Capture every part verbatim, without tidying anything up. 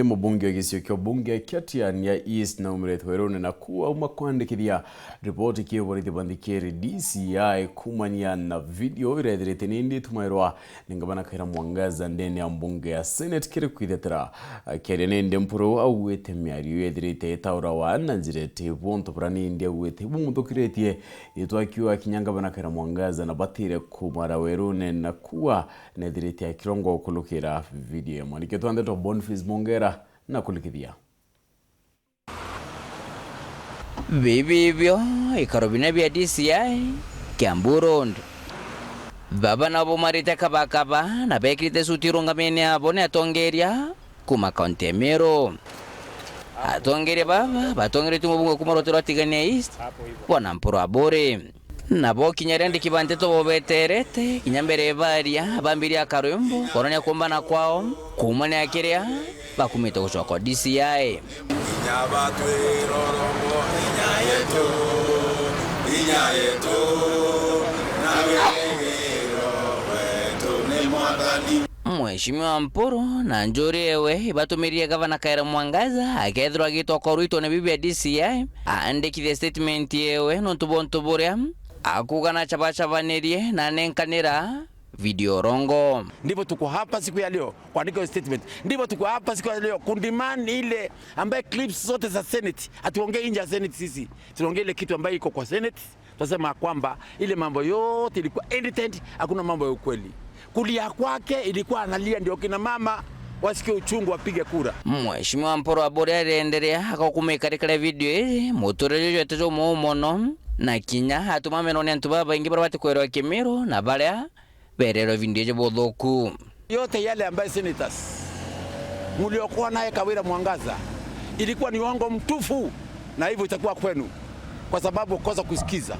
Mubunge wa gicigo kia ubunge kia Tigania East na umiritwe werune na ku auma kwandikithia riboti kiri borithi ba nthi kiri D C I kumania na video irethirite nindi itumairwa ni ngavana Kawira Mwangaza ndene ya mbunge ya Senate kiri kwithetera. Akiaria nindi Mpuru augite miario ithirite itaurawa na njira iti buntu bura nindi augite bumuthukiritie itwa akiuga kinya ngavana Kawira Mwangaza na batire kumara werune na kuwa nethirite akirongwa gukurukira video imwe. Nikio twandetwa Boniface Mongera na kulikithia. Bibibio ikaro bina bia D C I Kiambu Road. Baba nabo baumarite Kabakaba na bekirite suti irungamene abo ni atongeria kuma kaunti ya Meru. Atongeria baba batongeretue mubunge kuma rutere rwa Tigania East, Bwana Mpuru Aburi. Nabo kinya riria ndiki ba nteto bobeterete, kinya mbere baria, bambiria akarwimbo, koronania kuumbana kwao, kuumania kiria bakumite gucoka D C I. Inya batwirorogwo, inya yetu, inya yetu, na wigiro wetu ni Mwathani. Mheshimiwa Mpuru na njuri ewe ibatumiririe gavana Kawira Mwangaza akethirwa agitwa korwitwa ni bibi ya D C I aandikithie statement yewe nontu bwa untu buria akuuga na acabacabanirie na anenkanira video rongo. Ndivyo tuko hapa siku ya leo kuandika hiyo statement. Ndivyo tuko hapa siku ya leo kudemand ile ambaye clips zote za Senate, hatuongei nje ya Senate sisi. Tunaongea ile kitu ambayo iko kwa Senate. Tunasema kwamba ile mambo yote ilikuwa edited, hakuna mambo ya ukweli. Kulia kwake ilikuwa analia ndio kina mama wasikie uchungu wapige kura. Mheshimiwa Mpuru Aburi arienderea agakumika rikaria video iri, muturire jwete jumuu mono, na kinya atuma meno ni antu babaingi baria batikwirwa Kimiru na baria bererwe video iji buthuku. Yote yale ambaye senators mliokuwa naye Kawira Mwangaza ilikuwa ni uongo mtupu, na hivyo itakuwa kwenu, kwa sababu kosa kusikiza.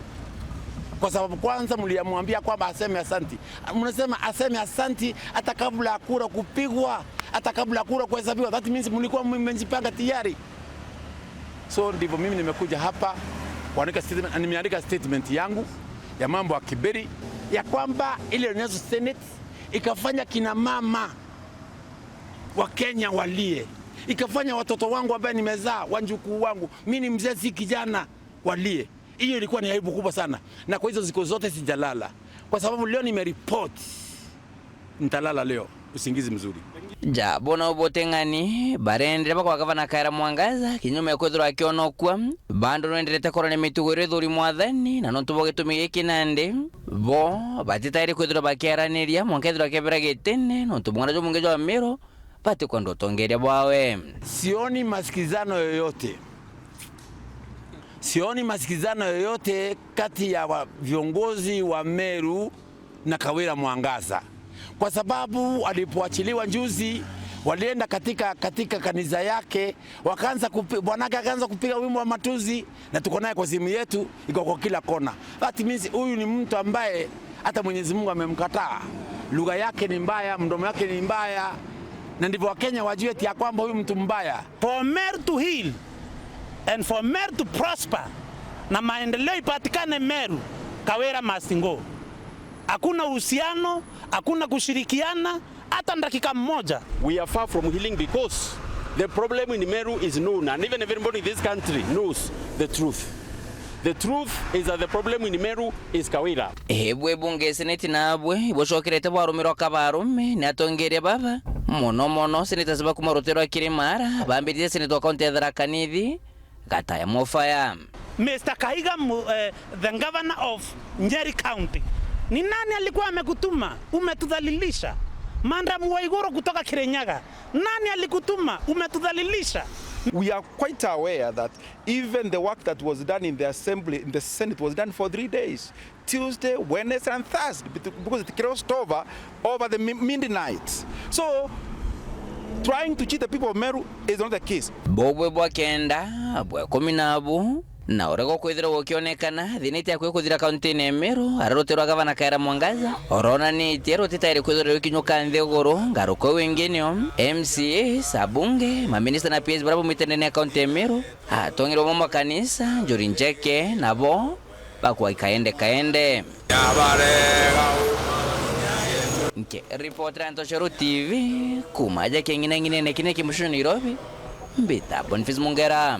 Kwa sababu kwanza mliamwambia kwamba aseme asanti. Mnasema aseme asanti hata kabla ya kura kupigwa, hata kabla ya kura kuhesabiwa. That means mlikuwa mmejipanga tayari. So ndivyo mimi nimekuja hapa kuandika statement, na nimeandika statement yangu ya mambo ya Kiberi, ya kwamba ile Nyayo Senate ikafanya kina mama wa Kenya walie, ikafanya watoto wangu ambaye nimezaa, wajukuu wangu, mimi ni mzee, si kijana, walie. Hiyo ilikuwa ni aibu kubwa sana, na kwa hizo siku zote sijalala, kwa sababu leo nimeripoti. Nitalala leo usingizi mzuri. Ja bona uboteng'ani barendere bakwa gavana Kawira Mwangaza kinyume kwithirwa akionokua, bando nwenderete korania mitugo iria ithuri mwathani, na nontu bwa gitumi giki nandi bo batitairi kwithirwa bakiaraniria mwanka ethirwa akebera gitine nontu mwana jumwingi jwa Miru batikwenda utongeria bwawe. Sioni masikizano yoyote. Sioni masikizano yoyote kati ya wa-, viongozi wa Meru na Kawira Mwangaza, kwa sababu alipoachiliwa juzi, walienda katika, katika kanisa yake, wakaanza kupi-, bwanake akaanza kupiga wimbo wa matusi, na tuko naye kwa simu yetu, iko kwa kila kona. That means huyu ni mtu ambaye hata Mwenyezi Mungu amemkataa. Lugha yake ni mbaya, mdomo yake ni mbaya, na ndivyo Wakenya wajue eti ya kwamba huyu mtu mbaya. For Meru to heal and for Meru to prosper, na maendeleo ipatikane Meru, Kawira must go. Hakuna uhusiano, hakuna kushirikiana hata dakika moja. We are far from healing because the problem in Meru is known, and even everybody in this country knows the truth. The truth is that the problem in Meru is Kawira. Ibwe bunge seneti nabwe ibucokerete bwarumirwa kabarume ni atongeria baba, mono mono senators ba kuma rutere rwa Kirimara bambiritie seneta wa kaunti ya Tharaka Nithi, Gataya Mofaya. Mister Kahiga, mu-, eh, the governor of Nyeri County, ni nani alikuwa amekutuma? Umetudhalilisha. Madam Waiguru kutoka Kirinyaga, nani alikutuma? Umetudhalilisha. We are quite aware that even the work that was done in the assembly, in the Senate, was done for three days. Tuesday, Wednesday, and Thursday, bet-, because it crossed over, over the mi-, midnight. So, trying to cheat the people of Meru is not the case. Bubwe bwa kenda, bwa ikumi nabu, na urego kwithirwa gukionekana thina iti akwi kuthira kauntine ya Meru, ara rutere rwa gavana Kawira Mwangaza, uronanitie rutitairi kwithirwa rukinyuka nthiguru, ngaruka iu ingi nio M C As, abunge, maminista na P S baria baumite ndene ya kaunti ya Meru, atongeria ba makanisa, njuri njeke, nabo bakwa kaende kaende. Ripoti ya Ntoshoro T V, kuma aja king'ineng'inene kine kimushoni Nairobi, mbita Boniface Mungera.